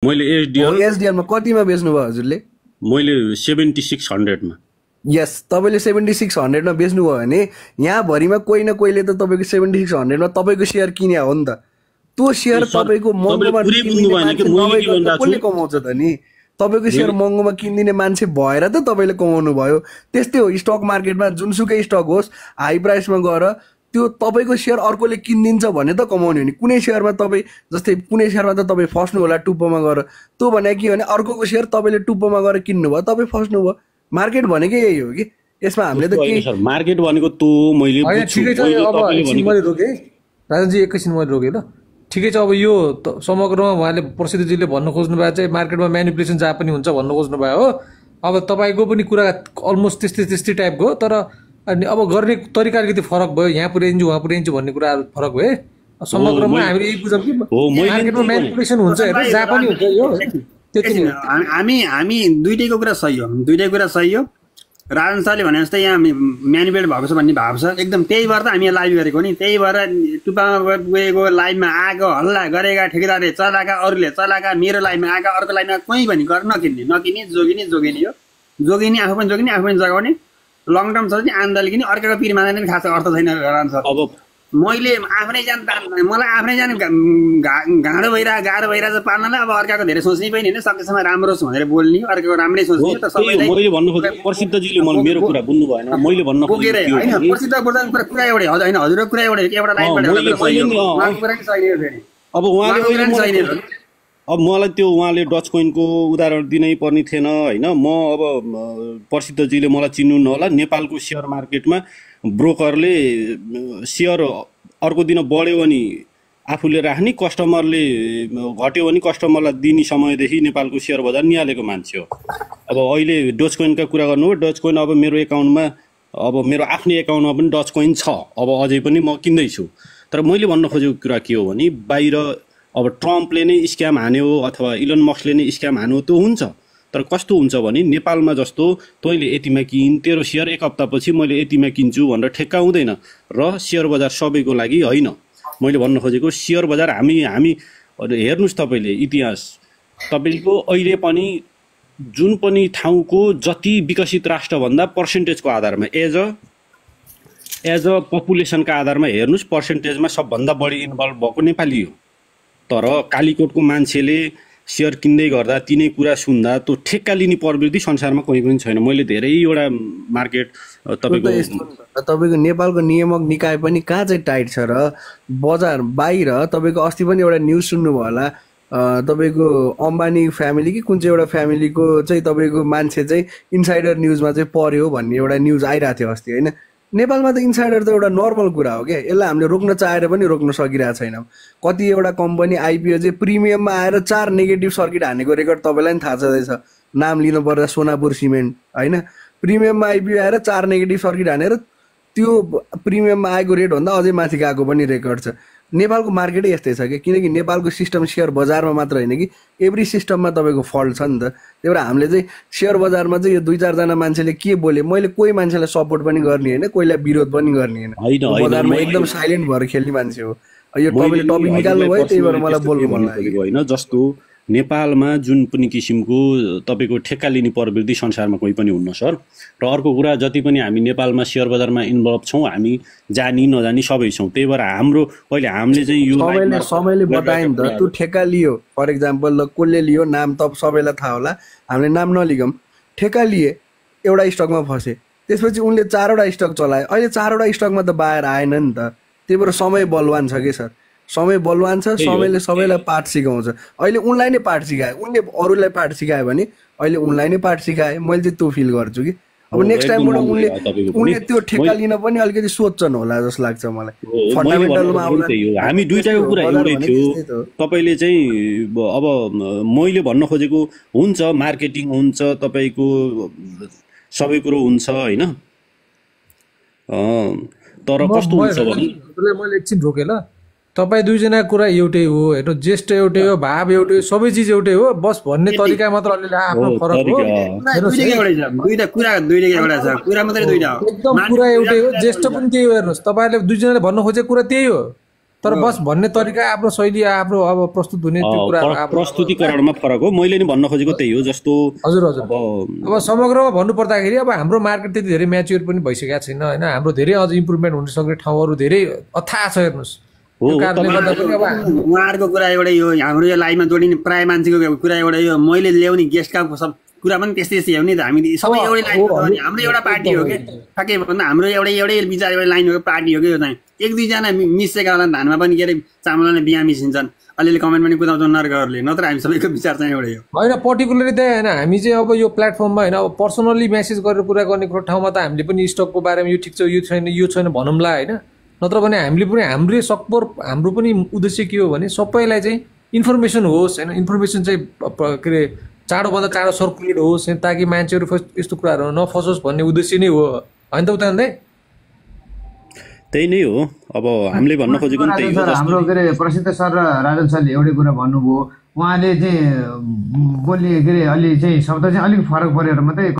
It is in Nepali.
मैले हो एचडिएल एसडिएलमा कतिमा बेच्नुभयो हजुरले? मैले 7600 मा। यस, तपाईँले 7600 मा बेच्नुभयो भने यहाँ भरिमा कोही न कोहीले त तपाईँको 7600 मा तपाईँको सेयर किन्या हो नि त। त्यो सेयर तपाईँको महँगोमा किनिदिने मान्छे नभइकन त कसले कमाउँछ त नि? तपाईँको सेयर महँगोमा किनिदिने मान्छे भएर त तपाईँले कमाउनु भयो। त्यस्तै हो स्टक मार्केटमा, जुनसुकै स्टक होस् हाई प्राइसमा गएर त्यो तपाईँको सेयर अर्कोले किनिदिन्छ भने त कमाउने हो नि। कुनै सेयरमा तपाईँ जस्तै कुनै सेयरमा त तपाईँ फस्नु होला टुप्पोमा गएर, त्यो भने के भने अर्कोको सेयर तपाईँले टुप्पोमा गएर किन्नुभयो, तपाईँ फस्नुभयो। मार्केट भनेकै यही हो कि यसमा हामीले त के मार्केट भनेको त मैले ठिकै छ। अब एकछिन मैले रोकेँ राजाजी, एकैछिन मैले रोकेँ ल। ठिकै छ। अब यो समग्रमा उहाँले प्रसिद्धजीले भन्नु खोज्नु भएको चाहिँ मार्केटमा म्यानिपुलेसन जहाँ पनि हुन्छ भन्नु खोज्नु भयो हो। अब तपाईँको पनि कुरा अलमोस्ट त्यस्तै टाइपको, तर अनि अब गर्ने तरिका अलिकति फरक भयो। यहाँ पुर्याइन्छु उहाँ पुर्याइन्छु भन्ने कुराहरू फरक भयो। समग्रमा हामीले यही बुझौँ कि मार्केटमा म्यानिपुलेसन हुन्छ हेर्नु, जहाँ पनि हुन्छ यो। हामी दुइटैको कुरा सही हो, दुइटै कुरा सही हो। राजन सरले भने जस्तै यहाँ म्यानिपुलेट भएको छ भन्ने भाव छ एकदम, त्यही भएर त हामी यहाँ लाइभ गरेको नि। त्यही भएर टुप्पामा गएको लाइभमा आएको हल्ला गरेका ठेकेदारले चलाएका, अरूले चलाएका, मेरो लाइभमा आएका, अर्को लाइभमा कोही पनि गरेर नकिन्ने जोगिने हो। जोगिने आफू पनि जोगिने, आफू पनि जगाउने। लङ टर्म छ नि आन्दोलन किन अर्काको पिरमा जाने खास अर्थ छैन राजन सर। अब मैले आफ्नै जान मलाई आफ्नै जान गाह्रो भइरहेछ पाल्नलाई। अब अर्काको धेरै सोच्नै पनि होइन, सकेसम्म राम्रो छ भनेर बोल्ने, अर्काको राम्रै सोच्ने। त सबैले मैले भन्नु खोजेको प्रसिद्धजीले मेरो कुरा बुझ्नु भएन। मैले भन्नु खोजेको हैन, प्रसिद्ध बोल्दा कुरा एउटै हो हैन, हजुरको कुरा एउटै एउटा लाइनबाट उहाँको कुरा नि सही हो फेरि। अब उहाँले अब मलाई त्यो उहाँले डच कोइनको उदाहरण दिनै पर्ने थिएन हैन। म अब प्रसिद्धजीले मलाई चिन्नु नहोला, नेपालको सेयर मार्केटमा ब्रोकरले सेयर अर्को दिन बढ्यो भने आफूले राख्ने, कस्टमरले घट्यो भने कस्टमरलाई दिने समयदेखि नेपालको सेयर बजार निहालेको मान्छे हो। अब अहिले डच कोइनका कुरा गर्नु हो, डच कोइन अब मेरो एकाउन्टमा, अब मेरो आफ्नै एकाउन्टमा पनि डच कोइन छ, अब अझै पनि म किन्दैछु। तर मैले भन्न खोजेको कुरा के हो भने बाहिर अब ट्रम्पले नै स्क्याम हान्यो अथवा इलन मस्कले नै स्क्याम हान्यो त्यो हुन्छ। तर कस्तो हुन्छ भने नेपालमा जस्तो तैँले यतिमा किन, तेरो सेयर एक हप्तापछि मैले यतिमा किन्छु भनेर ठेक्का हुँदैन। र सेयर बजार सबैको लागि होइन। मैले भन्न खोजेको सेयर बजार हामी हेर्नुहोस् तपाईँले इतिहास, तपाईँको अहिले पनि जुन पनि ठाउँको जति विकसित राष्ट्रभन्दा पर्सेन्टेजको आधारमा एज अ पपुलेसनका आधारमा हेर्नुहोस्, पर्सेन्टेजमा सबभन्दा बढी इन्भल्भ भएको नेपाली हो। तर कालीकोटको मान्छेले सेयर किन्दै गर्दा तिनै कुरा सुन्दा त्यो ठेक्का लिने प्रवृत्ति संसारमा कोही पनि छैन। मैले धेरैवटा मार्केट तपाईँको नेपालको नियामक निकाय पनि कहाँ चाहिँ टाइट छ र बजार बाहिर। तपाईँको अस्ति पनि एउटा न्युज सुन्नुभयो होला, तपाईँको अम्बानी फ्यामिली कि कुन चाहिँ एउटा फ्यामिलीको चाहिँ तपाईँको मान्छे चाहिँ इनसाइडर न्युजमा चाहिँ पर्यो भन्ने एउटा न्युज आइरहेको थियो अस्ति होइन। नेपालमा त इनसाइडर त एउटा नर्मल कुरा हो क्या, यसलाई हामीले रोक्न चाहेर पनि रोक्न सकिरहेको छैनौँ। कति एउटा कम्पनी आइपिओ चाहिँ प्रिमियममा आएर 4 नेगेटिभ सर्किट हानेको रेकर्ड तपाईँलाई पनि थाहा छँदैछ। नाम लिनु पर्दा सोनापुर सिमेन्ट होइन, प्रिमियममा आइपिओ आएर 4 नेगेटिभ सर्किट हानेर त्यो प्रिमियममा आएको रेटभन्दा अझै माथि गएको पनि रेकर्ड छ। नेपालको मार्केटै यस्तै छ कि, किनकि नेपालको सिस्टम सेयर बजारमा मात्र होइन कि एभ्री सिस्टममा तपाईँको फल्ट छ नि त। त्यही भएर हामीले चाहिँ सेयर बजारमा चाहिँ यो 2-4 जना मान्छेले के बोले, मैले कोही मान्छेलाई सपोर्ट पनि गर्ने होइन, कोहीलाई विरोध पनि गर्ने होइन। बजारमा एकदम साइलेन्ट भएर खेल्ने मान्छे हो। यो तपाईँले टपिक निकाल्नु भयो, त्यही भएर मलाई बोल्नु मन लाग्यो होइन। जस्तो नेपालमा जुन पनि किसिमको तपाईँको ठेक्का लिने प्रवृत्ति संसारमा कोही पनि हुन्न सर। र अर्को कुरा, जति पनि हामी नेपालमा सेयर बजारमा इन्भल्भ छौँ, हामी जानी नजानी सबै छौँ। त्यही भएर हाम्रो अहिले हामीले चाहिँ यो समयले बतायो नि त, त्यो ठेक्का लियो। फर इक्जाम्पल कसले लियो नाम त सबैलाई थाहा होला, हामीले नाम नलिगौँ। ठेक्का लिए, एउटा स्टकमा फसे, त्यसपछि उनले 4वटा स्टक चलाए। अहिले 4वटा स्टकमा त बाहिर आएन नि त। त्यही भएर समय बलवान छ कि सर, समय बलवान छ। समयले सबैलाई पाठ सिकाउँछ। अहिले उनलाई नै पाठ सिकायो, उनले अरूलाई पाठ सिकायो भने अहिले उनलाई नै पाठ सिकाए। मैले चाहिँ त्यो फिल गर्छु कि अब नेक्स्ट टाइमबाट उनले त्यो ठेक्का लिन पनि अलिकति सोच्छन् होला जस्तो लाग्छ मलाई। फन्डामेन्टलमा हामी दुईटाको कुरा एउटै थियो। तपाईँले चाहिँ अब मैले भन्न खोजेको हुन्छ, मार्केटिङ हुन्छ, तपाईँको सबै कुरो हुन्छ होइन। तर कस्तो हुन्छ भने मैले एकछिन रोकेँ ल, तपाईँ दुईजनाको कुरा एउटै हो, हेर्नु जेस्ट एउटै हो, भाव एउटै हो, सबै चिज एउटै हो, बस भन्ने तरिका मात्र अलिअलि आफ्नो फरक हो। एकदम कुरा एउटै हो, जेस्ट पनि त्यही हो। हेर्नुहोस्, तपाईँहरूले दुईजनाले भन्नु खोजेको कुरा त्यही हो। तर बस भन्ने तरिका आफ्नो शैली आफ्नो अब प्रस्तुत हुने त्यो कुरा प्रस्तुतिकरणमा फरक हो। मैले नि भन्न खोजेको त्यही हो। जस्तो हजुर हजुर अब समग्रमा भन्नु पर्दाखेरि अब हाम्रो मार्केट त्यति धेरै म्याच्योर पनि भइसकेको छैन होइन। हाम्रो धेरै अझ इम्प्रुभमेन्ट हुन सक्ने ठाउँहरू धेरै अथाह छ हेर्नुहोस्। त्यो कारणले गर्दा पनि अब उहाँहरूको कुरा एउटा यो हाम्रो यो लाइभमा जोडिने प्राय मान्छेको कुरा एउटा यो मैले ल्याउने गेस्टका सब कुरा पनि त्यस्तै हो नि त। हामी सबै एउटै लाइन हाम्रो एउटा पार्टी हो कि ठ्याक्कै भन्दा हाम्रो एउटै विचार एउटा लाइन हो पार्टी हो कि यो चाहिँ एक दुईजना मिसेका होला धानमा पनि के अरे चामलले बिहा मिसिन्छन् अलिअलि कमेन्ट पनि कुदाउँछन् नर्गहरूले नत्र हामी सबैको विचार चाहिँ एउटै हो होइन। पर्टिकुलरली त्यही होइन हामी चाहिँ अब यो प्लेटफर्ममा होइन अब पर्सनली मेसेज गरेर कुरा गर्ने ठाउँमा त हामीले पनि स्टकको बारेमा यो ठिक छ यो छैन भनौँला होइन। नत्र भने हामीले पनि हाम्रै सकभर हाम्रो पनि उद्देश्य के हो भने सबैलाई चाहिँ इन्फर्मेसन होस् होइन। इन्फर्मेसन चाहिँ के अरे चाँडोभन्दा चाँडो सर्कुलेट होस् ताकि मान्छेहरू यस्तो कुराहरू नफसोस् भन्ने उद्देश्य नै हो होइन त उता त्यही नै हो। अब हामीले भन्न खोजेको नि त्यही हो। हाम्रो के अरे प्रसिद्ध सर र राजन सरले एउटै कुरा भन्नुभयो। उहाँले चाहिँ बोल्ने के अरे अलि चाहिँ शब्द चाहिँ अलिक फरक परेर मात्रै